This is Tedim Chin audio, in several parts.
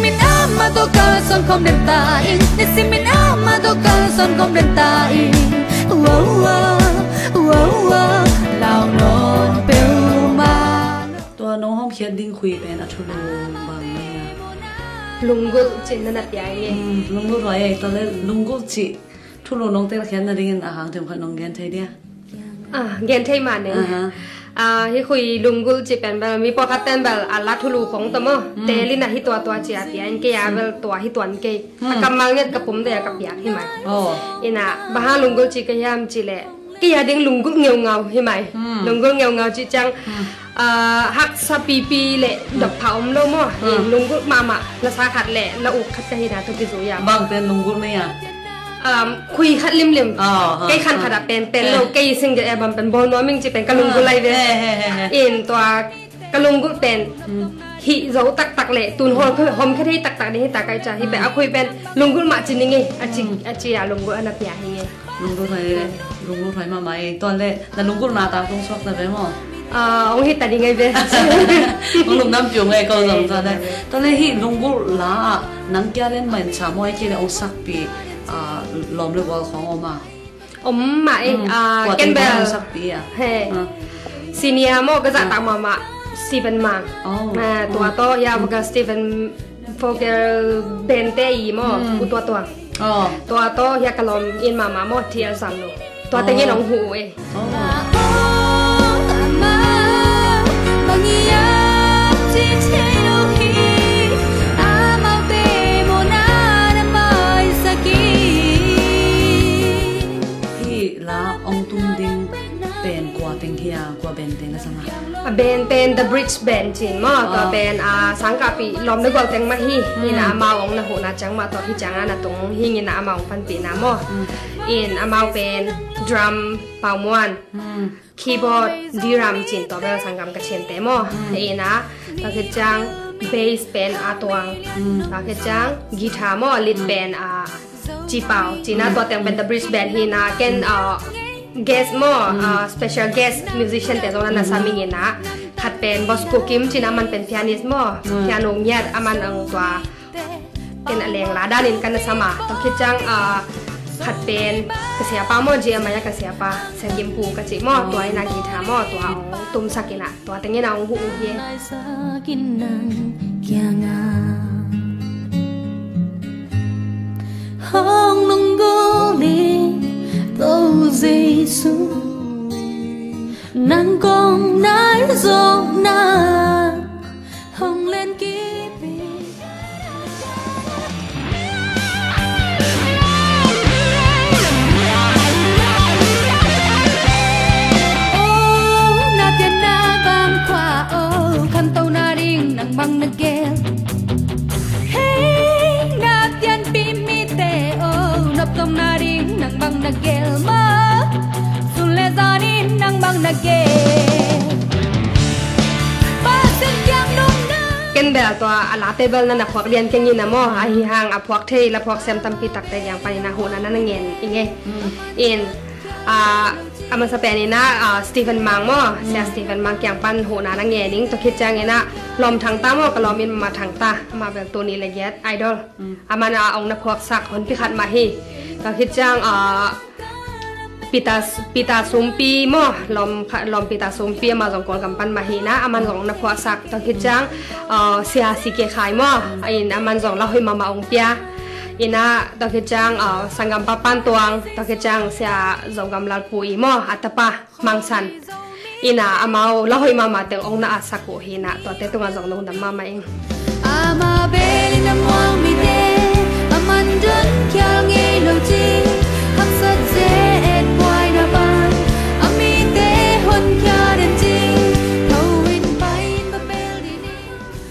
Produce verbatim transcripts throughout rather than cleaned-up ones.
Min amah tawh kalsuan khawm den ta in, nisimin amah tawh kalsuan khawm den ta in. Ua, ua, ua, ua, lau nawn peuhmah. Tua nong hawmkhiat ding khui pen a thulu bang na hi a? Lunggulh cih na na pia ing e. Mm, lunggulh huai e, tua le lunggulh cih thulu nong telkhiat nadingin a hang themkhat nong gen thei dia? Ah, gen thei mah ning. Aha. Ah, hih khui lunggulh cih pen bel mi pawlkhat ten bel a la thulu khong tawh maw. Mm. Tel in a hih tua tua ci a pia in kei a bel tua hih tuan kei. A kammal nget ka pum te a ka piak hi mai. Oh. In a bang hang lunggulh ci ka hiam cih leh kei a ding lunggulh ngeungau hi mai. Mm. Lunggulh ngeungau cih ciang, ah, haksa pipi le dop pha om lo maw. Mm. In lunggulh mahmah la sa khat le la uk khat ka hi na tu kizui a. Bang pen lunggulh na hi a? Um, khui khat limlim. Ah, ah, kei khan khat ah pen pen lo, kei single album pen bawl nuam ing ci pen ka lunggulh lai ve. He, he, he, he. In tua ka lunggulh pen hih zo taktak le tun hawm khe-, hawm khe thei taktak ding hi ta kai ca. Hih pen a khui pen lunggulh mah ci ning e, a ci, a ci a lunggulh a na pia hi nge. Lunggulh huai, lunggulh huai mahmah e. Tua le na lunggulhna tak tung suak na ve maw? Ah, hong hi ta ding ngai ve. Hong lungdam piu ngai ko zong tua le. Tua le hih lunggulh la ah nang kia len main cha maw, ai kia le hong sakpi, ah, lawm le gual khong om a? Om mah e. Mm. Ah, tua ken teng bel hong sakpi a? He. Ah. Senior maw ka zahtak mahmah Stephen Mang. Oh. Ah, tua tawh ya vocal Stephen vocal band te i maw, U Tua Tuang. Oh. Tua tawh hia ka lawm in mahmah maw, T L Sam lo. Tua teng in hong huh uh e. Oh. Hih la hong tum ding pen kua teng hi a, kua band teng a zang a? A band pen The Bridge Band cin maw, tua pen, ah, sangkahpih lawm le gual teng mah hi. Mm. In a amau hong na huhna ciang mah tua hi ciang a na tung hing in a amau hong panpihna maw. Mm. In amau pen drum Pau Muan, keyboard D Ram cin tua bel sanggam ka cin te maw. Mm. In a tua khit ciang bass pen A Tuang. Mm. Tua khit ciang guitar maw, lead pen, ah, Ci Pau, cina tua teng pen The Bridge Band hi na, ken, uh, guest maw, uh, special guest musician te zong na na sam ing in a, khat pen Bosco Kim cina, aman pen pianist maw, piano ngiat, aman ang tua, ken a leng la dan in ka na sam a, tua khit ciang, uh, khat pen ka siapa maw, G M I a ka siapa, Sia Kim Pu ka ci maw, tua in a guitar maw, tua ang tum sak in a. Tua teng in a hong huh uh hi. Naisakin nang kiangah hong lunggulh ning, Topa Jesu, nang kong nai zawkna hong len kip hi. Oh, na pianna bang khua, oh, khanto nading nang bang na gel. Hey, na pianpih mite, oh, noptom nading nang bang na gel maw. Sun le zan in nang bang na gel. Pasian kiang nungna. Ken bel tua a late bel na na phuak lian keng in a maw, ahi hang a phuak thei la phuak siam tampi takte kiang panin a huhna na na ngen ing e. Mm. In, ah, a masa pen in a, ah, Stephen Mang maw, Sia Stephen Mang kiang pan huhna na ngen ing, tua khit ciang in a Lawm Thang Ta maw, ka lawm in mama Thang Ta, amah bel tuni le giat Idol. Mm. Aman a ong na phuaksak honpi khat mah hi. Tua khit ciang, ah, Peter, Peter Sumpi maw, lawm kha-, lawm Peter Sumpi, amah zong Kawlgam pan mah hi na, aman zong na phuaksak. Tua khit ciang, ah, Sia C K Khai maw, in aman zong la hoih mahmah ong pia. In a, tua khit ciang, ah, sanggampa Pan Tuang, tua khit ciang Sia Zogam Lalpu i maw, a tapa Mang San. In a, amau la hoih mahmah teng ong na atsak uh hi na, tuate tungah zong lungdam mahmah ing. Amah belin a muang mite a man don khial ngei lo ci, haksat ze et buaina pan a mite hon khial den ci, tho in pai in ba bel dini.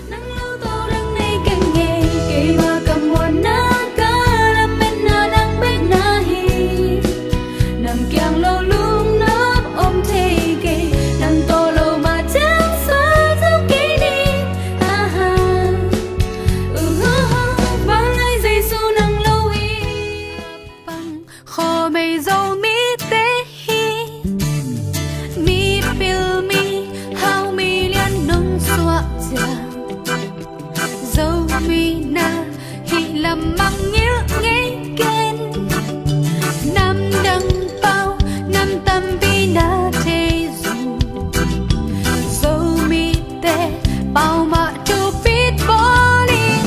Nang lo tawh dang nei keng ngei, keima ka muanna ka lametna nang bek na hi. Nang kiang lo lungnop om thei kei, nang tawh lo mah ciang suak zo kei ni. Aha. Mina hih lam mangngilh ngei ken. Namdang pau nam tampi na thei zong, Zomite pau mah thupit bawlin,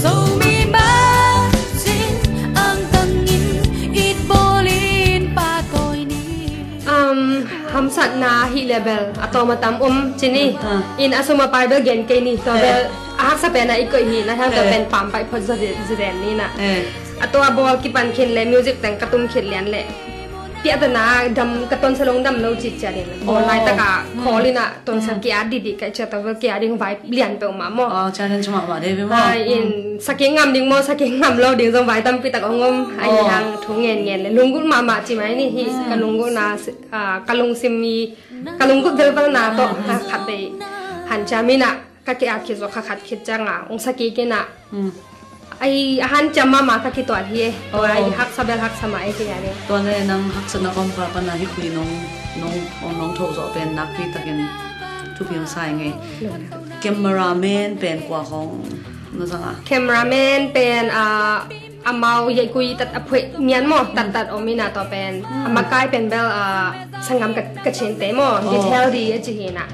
Zomi mah cin angtangin it bawlin pahtawi ni. Um, hamsatna hih le bel a tawm a tam om ci ni. Ah. In a sum a pai bel gen kei ni. Tua bel a haksa pen a i koih hi na, hang tua pen pam paih phot zaw zen ni na. A tua bawl kipan khin le music teng ka tum khit lian le piahtana dam ka ton salong dam lo citcia ding. Bawl laitaka khawl in a ton sa ki-at didi ka cia tua bel ki-at ding vai lian peuhmah maw. Challenge mahmah dei ve maw. In sa kik ngam ding maw, sa kik ngam lo ding zong vai tampi tak hong om. Ahi hang thu ngen ngen le lunggulh mahmah ci mai ni hi. Ka lunggulhna, ah, ka lungsim mi, ka lunggulh velvelna tawh, ah, khat vei hanciam in a ka ke a khit zawh kha khat khit cianga hong sa kik in a. Ai, a hanciam mahmah ka kituat hi e. Tua i haksa bel haksa mah e kei a ding. Tua le nang haksatna kawmkal pana hih khui nong, nong, nong thoh zawh pen nakpi takin thupi hong sa ing ei. Cameraman pen kua khawng na zang a? Cameraman pen, ah, amau yaikui tat a phueh ngiat maw, tattat om in a tua pen. A makai pen bel, ah, sanggam ka, ka cinte maw, Detail di a ci hi na.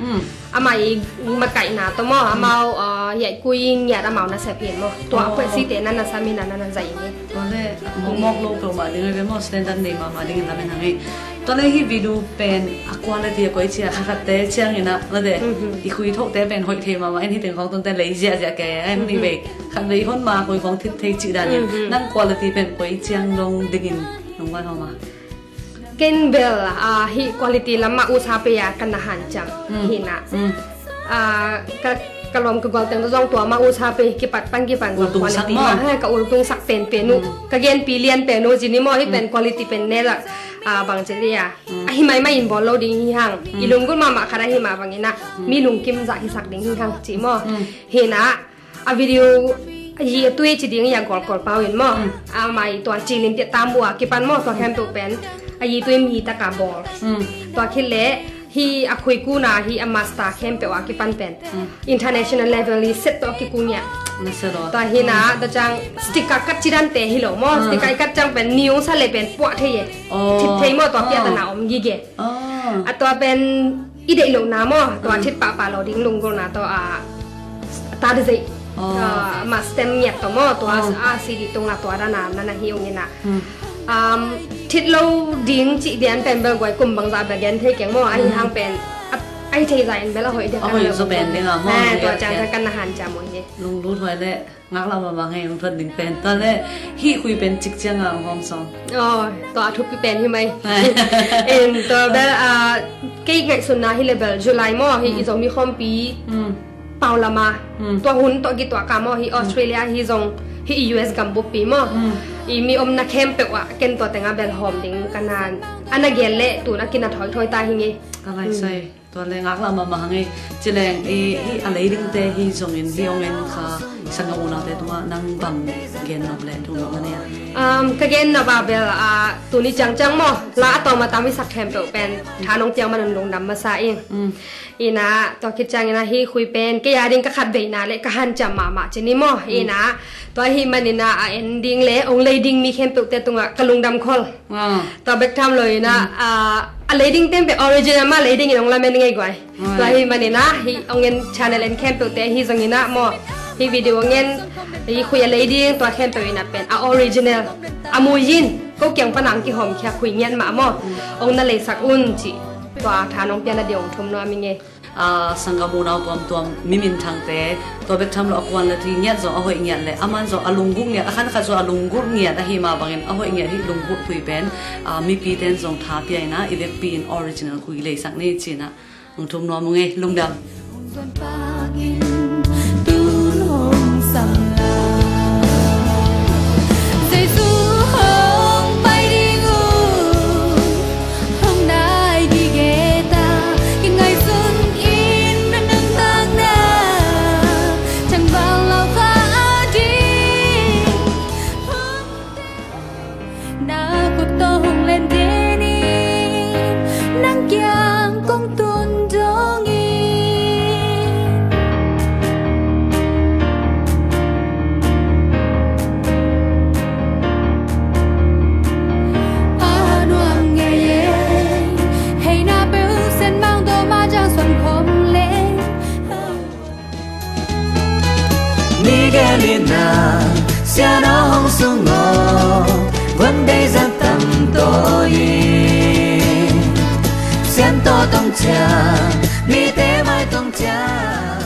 Amah i makaihna tawh maw, amau, ah, yaikui ngiat amau nasep hi maw. Tua a phueh site na nasam in a na na zai hi. Tua le mawkmawk lo peuhmah ding a ve maw, standard nei mahmah dingin lamen hang hi. Tua le hih video pen a quality a koi cia, khatkhatte ciangin a, na de, i khui thohte pen hoih thei mahmah in, hih teng khawng tunte lei ziahziah ke, a hih vei khat vei hon ma khui khawng thit thei cih danin, nang quality pen koi ciang dong dingin nong vai hawm a? Ken bel, ah, hih quality lamah usa pe a ka na hanciam hi na. Ah, ka, ka lawm ka gual teng zong tua mah usa pe kipat pan kipan zong quality mah, ha, ka ultungsak penpen uh, ka genpi lian pen uh ci ni maw, hih pen quality pen ne la, ah, bang ci dia. Ahi maimai in bawl lo ding hi hang. I lunggulh mahmah khat ahi mah bangin a mi lungkim zah hisak ding hi hang ci maw. Hi na, a video a yi a tui ci ding i a gawlkawl pau in maw. Amah i tua ci limpiat tambu a kipan maw, tua khempeuh pen a yi tui mi taka bawl. Tua khit le hi a khuikuna hi a master khempeuh a kipan pen international level i set tawh a kiku ngiat. Tua hi na, tua ciang sticker kat ci dante hi lo maw. Sticker i kat ciang pen ni ung sa le pen puah thei e. Thit thei maw, tua piahtana om gige. A tua pen i deih lohna maw, tua thit pahpah lo ding lunggulhna tawh a ta dizei. A ma stem ngiat tawh maw, tua a C D tungah tua dana na na hi ung in a. Um, thit lo ding cih dian pen bel guai kum bangzah bel gen thei keng maw, ahi hang pen a, ahi thei zah in bel a hoih dek a hoih zo pen ding a maw. Tua ciang kan na hanciam uh hi. Lunglut huai le. Ngaklah mahmah ngei hong thuat ding pen. Tua le hih khui pen cik cianga hong hawm sawm. Aw, tua a thupi pen hi mai. En, tua bel, ah, kei ngaihsutna hi le bel July maw, hi i Zomi khawmpi pau lama. Tua hun tawh kituak a maw, hi Australia hi zong, hi i U S gam buppi maw. I mi omna khempeuh ah ken tua tengah bel hawm ding ka na. A na gel le tun a kina thawithawi ta hi ngei. Ka laisai. Tua le ngaklah mahmah hang ei. Ci leng i, i a lei dingte hi zongin hi hong en kha i sanggam unaute tungah nang bang gen nop le thu nop na nei a? Um, ka gen nop a bel, ah, tuni ciangciang maw, la a tawm a tam i sak khempeuh pen tha nong piak man un lungdam masa ing. Ina, tua khit ciangin a hi khui pen kei a ding ka khat veina le ka hanciam mahmah ci ni maw. Ina, tua hi manin a a en ding le hong lei ding mi khempeuhte tungah ka lungdam khol. Tua bek tham lo ina, ah, a lei ding tempe original mah lei dingin hong lamen ngei guai. Tua hi manin a, hi hong en channel en khempeuhte hi zongin a maw, hi video hong en, hi khui a lei ding tua khempeuh in a pen a original a muizin ko kiang pana hong kihawmkhia khui ngiat mah maw, hong na leisak un ci. Tua tha nong pian a ding hong thum nuam ing ei. A, sanggam unau tuamtuam mi minthangte, tua bek tham lo a quality ngiat zong a hoih ngiat le a man zong a lunggulh ngiat, a khan khat zong a lunggulh ngiat ahi mah bangin a hoih ngiat hi lunggulh khui pen, a, mipite in zong tha pia ina i vekpi in original khui leisak ni ci ina hong thum nuam ung ei, lungdam. Jesu hong pai ding uh. Hong nai gige ta, kingaihsun in na nuntakna tangval lo kha a ding. Hong te na khut tawh hong len den in, nang kiang kong tun dong in. Sian aw hong sung aw, van deih zat tam tawi. Sian tawh tong ciang, mite mai tong ciang.